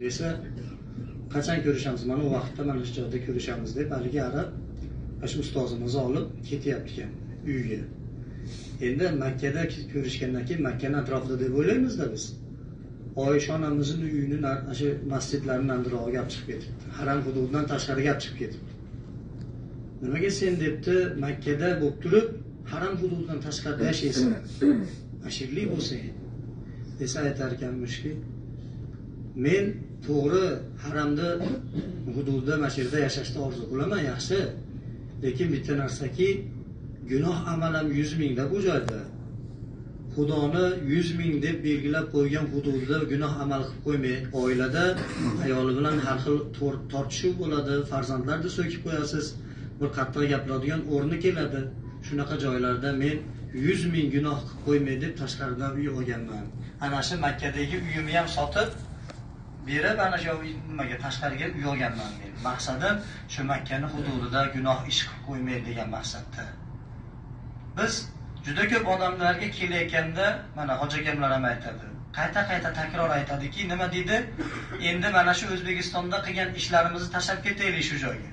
Desa, qachon ko'rishamiz? Mana u vaqtda mana shu joyda ko'rishamiz deb haligi arab mana shu ustozimizni olib ketyapti ekan uyiga. Endi Makkada ko'rishgandan keyin Makkani atrofida deb o'ylaymizda biz. Oysha onamizning uyini ana shu masjidlarning nariroqqa olib chiqib ketibdi. Haram hududidan tashqariga olib chiqib ketibdi. Nimaga sen debdi, Makkada bo'lib turib haram hududidan tashqarida yashaysan? Ashirlik bo'lsang desa aytar ekanmishki, men to'g'ri haramda hududida mana shu yerda yashashni orzu qilaman, yaxshi. Lekin bitta narsaki, gunoh amalam 100 mingda bu joyda. Xudoni 100 ming deb belgilab qo'ygan hududida gunoh amal qilib qo'ymay, oilada ayoli bilan har xil tortishuv bo'ladi, farzandlarni so'kib qo'yasiz, bir qattiq gapiradigan o'rni keladi. Shunaqa joylarda men 100 ming gunoh qilib qo'ymay deb tashqaridan uy olganman. Ana shu Makkadagi uyimni ham sotib berib, ana shu nimaga tashqariga uy olganman men. Maqsadim shu Makkani hududida gunoh ish qilib qo'ymay degan maqsadda. Biz juda ko'p odamlarga kelayotganda mana hoji akamlar ham aytadi. Qayta-qayta takror aytadiki, nima deydi? Endi mana shu O'zbekistonda qilgan ishlarimizni tashlab ketaylik shu joyga.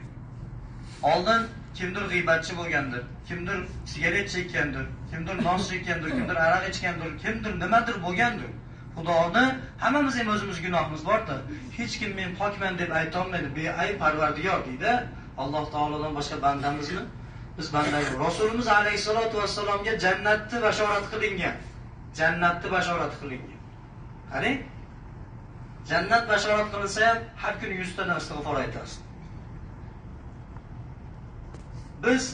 Oldin kimdir g'iybatchi bo'lgandir, kimdir sigaret chekkandir, kimdir nos chekkandir, kimdir aroq ichgandir, kimdir nimadir bo'lgandir. Xudoni hammamiz ham o'zimiz gunohimiz bor-da. Hech kim men pokman deb ayta olmaydi. Beayb Parvardigor deydi. Alloh taolodan boshqa bandamizmi? Biz bandalar. Rasulimiz alayhisolatu vassalomga jannatni bashorat qilingan. Jannatni bashorat qilingan. Qarang. Jannat bashorat qilinsa ham har kuni 100 ta istig'for aytasiz. Biz